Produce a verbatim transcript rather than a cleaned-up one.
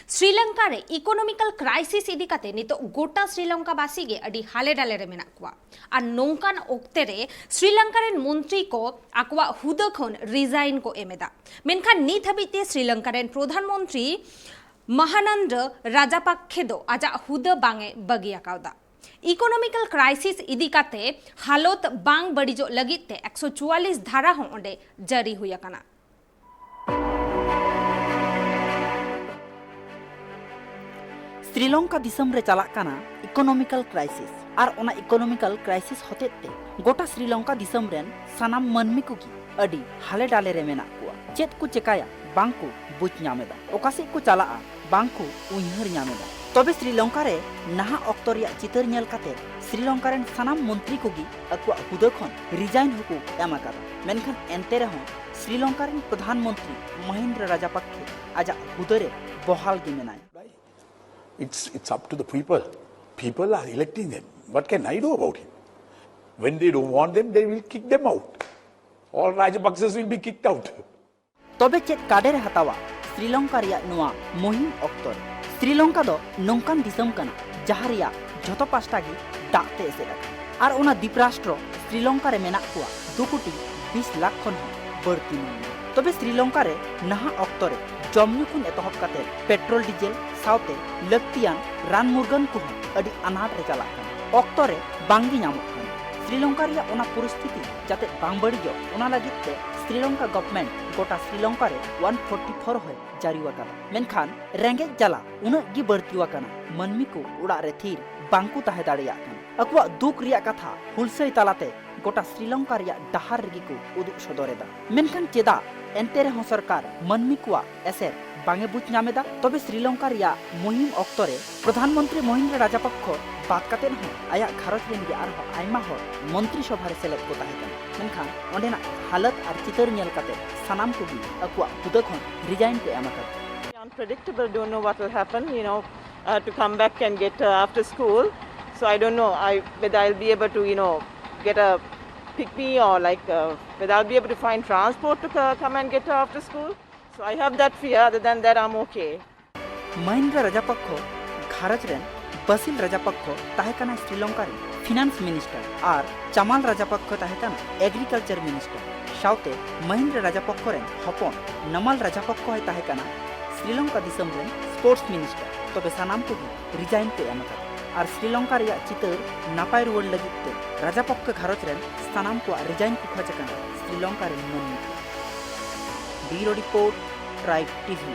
ᱥᱨᱤᱞᱚᱝᱠᱟ ᱨᱮ ᱤᱠᱳᱱᱚᱢᱤᱠᱟᱞ ᱠᱨᱟᱭᱥᱤᱥ ᱤᱫᱤ ᱠᱟᱛᱮ ᱱᱤᱛᱚᱜ ᱜᱚᱴᱟ ᱥᱨᱤᱞᱚᱝᱠᱟ ᱵᱟᱹᱥᱤ ᱜᱮ ᱟᱹᱰᱤ ᱦᱟᱞᱮ ᱰᱟᱞᱮ ᱨᱮ ᱢᱮᱱᱟᱜ ᱠᱚᱣᱟ᱾ ᱟᱨ ᱱᱚᱝᱠᱟᱱ ᱚᱠᱛᱮ ᱨᱮ ᱥᱨᱤᱞᱚᱝᱠᱟ ᱨᱮᱱ ᱢᱚᱱᱛᱨᱤ ᱠᱚ ᱟᱠᱚᱣᱟᱜ ᱦᱩᱫᱟᱹ ᱠᱷᱚᱱ ᱨᱤᱡᱟᱭᱤᱱ ᱠᱚ ᱮᱢ ᱮᱫᱟ᱾ ᱢᱮᱱᱠᱷᱟᱱ ᱱᱤᱛ ᱦᱟᱹᱵᱤᱡ ᱛᱮ ᱥᱨᱤᱞᱚᱝᱠᱟ ᱨᱮᱱ ᱯᱨᱚᱫᱷᱟᱱ ᱢᱚᱱᱛᱨᱤ ᱢᱟᱦᱟᱱᱟᱱᱫ ᱨᱟᱡᱟᱯᱟᱠᱠᱷᱮ ᱫᱚ ᱟᱡᱟᱜ ᱦᱩᱫᱟᱹ ᱵᱟᱝ ᱮ ᱵᱟᱹᱜᱤ ᱟᱠᱟᱣᱫᱟ᱾ ᱤᱠᱳᱱᱚᱢᱤᱠᱟᱞ ᱠᱨᱟᱭᱥᱤᱥ ᱤᱫᱤ ᱠᱟᱛᱮ ᱦᱟᱞᱚᱛ ᱵᱟᱝ ᱵᱟᱹᱲᱤᱡᱚᱜ ᱞᱟᱹᱜᱤᱫ ᱛᱮ ᱮᱠᱥᱚ ᱪᱩᱣᱟᱞᱤᱥ ᱫᱷᱟᱨᱟ ᱦᱚᱸ ᱚᱸᱰᱮ ᱡᱟᱹᱨᱤ ᱦᱩᱭ ᱟᱠᱟᱱᱟ᱾ ᱥᱨᱤᱞᱚᱝᱠᱟ ᱫᱤᱥᱚᱢ ᱨᱮ ᱪᱟᱞᱟᱜ ᱠᱟᱱᱟ ᱤᱠᱳᱱᱚᱢᱤᱠᱟᱞ ᱠᱨᱟᱭᱥᱤᱥ᱾ ᱟᱨ ᱚᱱᱟ ᱤᱠᱳᱱᱚᱢᱤᱠᱟᱞ ᱠᱨᱟᱭᱥᱤᱥ ᱦᱚᱛᱮᱡ ᱛᱮ ᱜᱚᱴᱟ ᱥᱨᱤᱞᱚᱝᱠᱟ ᱫᱤᱥᱚᱢ ᱨᱮᱱ ᱥᱟᱱᱟᱢ ᱢᱟᱹᱱᱢᱤ ᱠᱚᱜᱮ ᱟᱹᱰᱤ ᱦᱟᱞᱮ ᱰᱟᱞᱮ ᱨᱮ ᱢᱮᱱᱟᱜ ᱠᱚᱣᱟ᱾ ᱪᱮᱫ ᱠᱚ ᱪᱮᱠᱟᱭᱟ ᱵᱟᱝ ᱠᱚ ᱵᱩᱡᱽ ᱧᱟᱢ ᱮᱫᱟ, ᱚᱠᱟ ᱥᱮᱫ ᱠᱚ ᱪᱟᱞᱟᱜᱼᱟ ᱵᱟᱝ ᱠᱚ ᱩᱭᱦᱟᱹᱨ ᱧᱟᱢ ᱮᱫᱟ᱾ ᱛᱚᱵᱮ ᱥᱨᱤᱞᱚᱝᱠᱟ ᱨᱮ ᱱᱟᱦᱟᱜ ᱚᱠᱛᱚ ᱨᱮᱭᱟᱜ ᱪᱤᱛᱟᱹᱨ ᱧᱮᱞ ᱠᱟᱛᱮ ᱥᱨᱤᱞᱚᱝᱠᱟ ᱨᱮᱱ ᱥᱟᱱᱟᱢ ᱢᱚᱱᱛᱨᱤ ᱠᱚᱜᱮ ᱟᱠᱚᱣᱟᱜ ᱦᱩᱫᱟᱹ ᱠᱷᱚᱱ ᱨᱤᱡᱟᱭᱤᱱ ᱦᱚᱸᱠᱚ ᱮᱢ ᱟᱠᱟᱫᱟ᱾ ᱢᱮᱱᱠᱷᱟᱱ ᱮᱱᱛᱮ ᱨᱮᱦᱚᱸ ᱥᱨᱤᱞᱚᱝᱠᱟ ᱨᱮᱱ ᱯᱨᱚᱫᱷᱟᱱ ᱢᱚᱱᱛᱨᱤ ᱢᱚᱦᱤᱱᱫᱨᱟ ᱨᱟᱡᱟᱯᱟᱠᱠᱷᱮ ᱟᱡᱟᱜ ᱦᱩᱫᱟᱹ ᱨᱮ ᱵᱚᱦᱟᱞ ᱜᱮ ᱢᱮᱱᱟᱭᱟ᱾ It's, it's up to the people. People are electing them. What can I do about it? When they don't want them, they will kick them out. All Rajapaksas will be kicked out. ᱛᱚᱵᱮ ᱪᱮᱫ ᱠᱟᱰᱮᱨᱮ ᱦᱟᱛᱟᱣᱟ ᱥᱨᱤᱞᱚᱝᱠᱟ ᱨᱮᱭᱟᱜ ᱱᱚᱣᱟ ᱢᱩᱦᱤᱢ ᱚᱠᱛᱚ ᱨᱮ? ᱥᱨᱤᱞᱚᱝᱠᱟ ᱫᱚ ᱱᱚᱝᱠᱟᱱ ᱫᱤᱥᱚᱢ ᱠᱟᱱᱟ ᱡᱟᱦᱟᱸ ᱨᱮᱭᱟᱜ ᱡᱷᱚᱛᱚ ᱯᱟᱥᱴᱟ ᱜᱮ ᱫᱟᱜ ᱛᱮ ᱮᱥᱮᱫ ᱟᱠᱟᱱᱟ᱾ ᱟᱨ ᱚᱱᱟ ᱫᱤᱯ ᱨᱟᱥᱴᱨᱚ ᱥᱨᱤᱞᱚᱝᱠᱟ ᱨᱮ ᱢᱮᱱᱟᱜ ᱠᱚᱣᱟ ᱫᱩ ᱠᱳᱴᱤ ᱵᱤᱥ ᱞᱟᱠᱷ ᱠᱷᱚᱱ ᱦᱚᱸ ᱵᱟᱹᱲᱛᱤ ᱢᱟᱹᱱᱢᱤ᱾ ᱛᱚᱵᱮ ᱥᱨᱤᱞᱚᱝᱠᱟ ᱨᱮ ᱱᱟᱦᱟᱜ ᱚᱠᱛᱚ ᱨᱮ ᱡᱚᱢ ᱧᱩ ᱠᱷᱚᱱ ᱮᱛᱚᱦᱚᱵ ᱠᱟᱛᱮ ᱯᱮᱴᱨᱳᱞ ᱰᱤᱡᱮᱞ ᱥᱟᱶᱛᱮ ᱞᱟᱹᱠᱛᱤᱭᱟᱱ ᱨᱟᱱ ᱢᱩᱨᱜᱟᱹᱱ ᱠᱚᱦᱚᱸ ᱟᱹᱰᱤ ᱟᱱᱟᱴ ᱨᱮ ᱪᱟᱞᱟᱜ ᱠᱟᱱᱟ᱾ ᱚᱠᱛᱚ ᱨᱮ ᱵᱟᱝ ᱜᱮ ᱧᱟᱢᱚᱜ ᱠᱟᱱᱟ᱾ ᱥᱨᱤᱞᱚᱝᱠᱟ ᱨᱮᱭᱟᱜ ᱚᱱᱟ ᱯᱚᱨᱤᱥᱛᱷᱤᱛᱤ ᱡᱟᱛᱮ ᱵᱟᱝ ᱵᱟᱹᱲᱤᱡᱚᱜ, ᱚᱱᱟ ᱞᱟᱹᱜᱤᱫ ᱛᱮ ᱥᱨᱤᱞᱚᱝᱠᱟ ᱜᱚᱵᱷᱢᱮᱱᱴ ᱜᱚᱴᱟ ᱥᱨᱤᱞᱚᱝᱠᱟ ᱨᱮ ᱳᱣᱟᱱ ᱯᱷᱳᱨᱴᱤ ᱯᱷᱳᱨ ᱦᱚᱸᱭ ᱡᱟᱹᱨᱤ ᱟᱠᱟᱫᱟ᱾ ᱢᱮᱱᱠᱷᱟᱱ ᱨᱮᱸᱜᱮᱡ ᱡᱟᱞᱟ ᱩᱱᱟᱹᱜ ᱜᱮ ᱵᱟᱹᱲᱛᱤ ᱟᱠᱟᱱᱟ, ᱢᱟᱹᱱᱢᱤ ᱠᱚ ᱚᱲᱟᱜ ᱨᱮ ᱛᱷᱤᱨ ᱵᱟᱝ ᱠᱚ ᱛᱟᱦᱮᱸ ᱫᱟᱲᱮᱭᱟᱜ ᱠᱟᱱᱟ᱾ ᱟᱠᱚᱣᱟᱜ ᱫᱩᱠ ᱨᱮᱭᱟᱜ ᱠᱟᱛᱷᱟ ᱦᱩᱞᱥᱟᱹᱭ ᱛᱟᱞᱟᱛᱮ ᱜᱚᱴᱟ ᱥᱨᱤᱞᱚᱝᱠᱟ ᱨᱮᱭᱟᱜ ᱰᱟᱦᱟᱨ ᱨᱮᱜᱮ ᱠᱚ ᱩᱫᱩᱜ ᱥᱚᱫᱚᱨ ᱮᱫᱟ᱾ ᱢᱮᱱᱠᱷᱟᱱ ᱪᱮᱫᱟᱜ ᱮᱱᱛᱮ ᱨᱮᱦᱚᱸ ᱥᱚᱨᱠᱟᱨ ᱢᱟᱹᱱᱢᱤ ᱠᱚᱣᱟᱜ ᱮᱥᱮᱨ ᱵᱟᱝ ᱮ ᱵᱩᱡᱽ ᱧᱟᱢ ᱮᱫᱟ? ᱛᱚᱵᱮ ᱥᱨᱤᱞᱚᱝᱠᱟ ᱨᱮᱭᱟᱜ ᱢᱩᱦᱤᱢ ᱚᱠᱛᱚ ᱨᱮ ᱯᱨᱚᱫᱷᱟᱱ ᱢᱚᱱᱛᱨᱤ ᱢᱚᱦᱤᱱᱫᱨᱟ ᱨᱟᱡᱟᱯᱟᱠᱠᱷᱚ ᱵᱟᱫ ᱠᱟᱛᱮ ᱦᱚᱸ ᱟᱭᱟᱜ ᱜᱷᱟᱨᱚᱸᱡᱽ ᱨᱮᱱ ᱜᱮ ᱟᱨᱦᱚᱸ ᱟᱭᱢᱟ ᱦᱚᱲ ᱢᱚᱱᱛᱨᱤ ᱥᱚᱵᱷᱟ ᱨᱮ ᱥᱮᱞᱮᱫ ᱠᱚ ᱛᱟᱦᱮᱸ ᱠᱟᱱᱟ᱾ ᱢᱮᱱᱠᱷᱟᱱ ᱚᱸᱰᱮᱱᱟᱜ ᱦᱟᱞᱚᱛ ᱟᱨ ᱪᱤᱛᱟᱹᱨ ᱧᱮᱞ ᱠᱟᱛᱮ ᱥᱟᱱᱟᱢ ᱠᱚᱜᱮ ᱟᱠᱚᱣᱟᱜ ᱦᱩᱫᱟᱹ ᱠᱷᱚᱱ ᱨᱤᱡᱟᱭᱤᱱ ᱠᱚ ᱮᱢ ᱟᱠᱟᱫᱟ᱾ Unpredictable, don't know what will happen, you know, uh, to come back and get uh, after school. So I don't know I, whether I'll be able to, you know, get a pick me or like uh, whether I'll be able to find transport to c- come and get her after school. So I have that fear. Other than that, I'm okay. Mahindra ᱨᱟᱡᱟᱯᱚᱠᱠᱷᱚ ᱜᱷᱟᱨᱚᱸᱡᱽ ᱨᱮᱱ ᱵᱟᱥᱤᱞ ᱨᱟᱡᱟᱯᱚᱠᱠᱷᱚ ᱛᱟᱦᱮᱸ ᱠᱟᱱᱟᱭ ᱥᱨᱤᱞᱚᱝᱠᱟ ᱨᱮᱱ finance minister ᱟᱨ ᱪᱟᱢᱟᱞ ᱨᱟᱡᱟᱯᱚᱠᱠᱷᱚ ᱛᱟᱦᱮᱸ ᱠᱟᱱᱟ agriculture minister. ᱥᱟᱶᱛᱮ ᱢᱚᱦᱤᱱᱫᱨᱟ ᱨᱟᱡᱟᱯᱚᱠᱠᱷᱚ ᱨᱮᱱ ᱦᱚᱯᱚᱱ ᱱᱟᱢᱟᱞ ᱨᱟᱡᱟᱯᱚᱠᱠᱷᱚ ᱦᱚᱸᱭ ᱛᱟᱦᱮᱸ ᱠᱟᱱᱟ ᱥᱨᱤᱞᱚᱝᱠᱟ ᱫᱤᱥᱚᱢ ᱨᱮᱱ ᱥᱯᱳᱨᱴᱥ ᱢᱤᱱᱤᱥᱴᱟᱨ᱾ ᱛᱚᱵᱮ ᱥᱟᱱᱟᱢ ᱠᱚᱜᱮ ᱨᱤᱡᱟᱭᱤᱱ ᱠᱚ ᱮᱢ ᱟᱠᱟᱫᱟ ᱟᱨ ᱥᱨᱤᱞᱚᱝᱠᱟ ᱨᱮᱭᱟᱜ ᱪᱤᱛᱟᱹᱨ ᱱᱟᱯᱟᱭ ᱨᱩᱣᱟᱹᱲ ᱞᱟᱹᱜᱤᱫ ᱛᱮ ᱨᱟᱡᱟᱯᱚᱠᱠᱷᱚ ᱜᱷᱟᱨᱚᱸᱡᱽ ᱨᱮᱱ ᱥᱟᱱᱟᱢ ᱠᱚᱣᱟᱜ ᱨᱤᱡᱟᱭᱤᱱ ᱠᱚ ᱠᱷᱚᱡᱽ ᱟᱠᱟᱱᱟ ᱥᱨᱤᱞᱚᱝᱠᱟ ᱨᱮᱱ ᱢᱟᱹᱱᱢᱤ ᱠᱚ᱾ ᱵᱤᱭᱩᱨᱳ ᱨᱤᱯᱳᱨᱴ, ᱴᱨᱟᱭᱤᱵᱽ ᱴᱤᱵᱷᱤ᱾